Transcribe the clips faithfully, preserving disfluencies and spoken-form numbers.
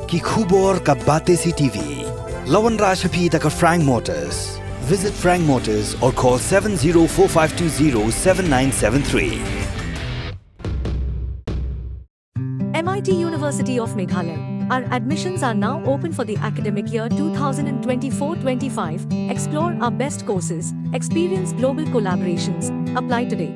Ki khubor ka Batesi TV. La wanrah sha phi da ka Frank Motors. Visit Frank Motors or call seven zero four five two zero seven nine seven three. M I T University of Meghalaya. Our admissions are now open for the academic year two thousand twenty-four twenty-five. Explore our best courses, experience global collaborations. Apply today.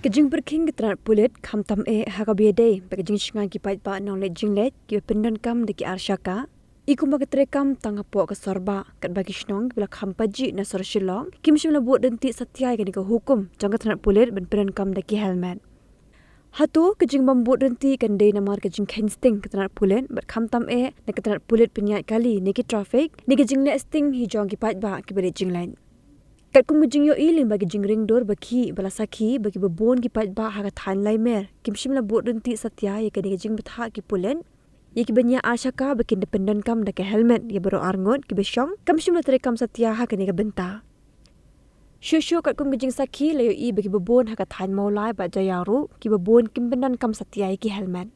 Ka jingpyrkhing ka tnat pulit khamtam eh ha kaba ïadei bad ka jingshngaiñ ki paidbah nongleit jingleit kiba pyndonkam da ki arshaka, i kumba ka treikam tang hapoh ka sor bah, katba ki shnong kiba la kham pajih na sor Shillong kim shym la bud ryntih satia ïa kane ka hukum jong ka tnat pulit ban pyndonkam da ki helmet. Hato ka jingbym bud ryntih kan dei namar ka jingkheiñ sting ka tnat pulit bad khamtam eh na ka tnat pulit pynïaid kali ne ki traffic, ne ka jingleh sting hi jong ki paidbah kiba leit jingleit? Katkum ka jingïohi lyngba ki jingringdur ba khih ba la sakhi ba kiba bun ki paidbah ha ka thaiñ Laimer kim shym la bud ryntih satia ïa kane ka jingbthah ki pulit ïa kiba ñiah arshaka ba kin da pyndonkam da ka helmet ïa baroh arngut kiba shong kam shym la treikam satia ha kane ka bynta. Shuh shuh katkum ka jingsakhi la ïohi ba kiba bun ha ka thaiñ Mawlai bad Jaïaw ruh kiba bun kim pyndonkam satia ïa ki helmet.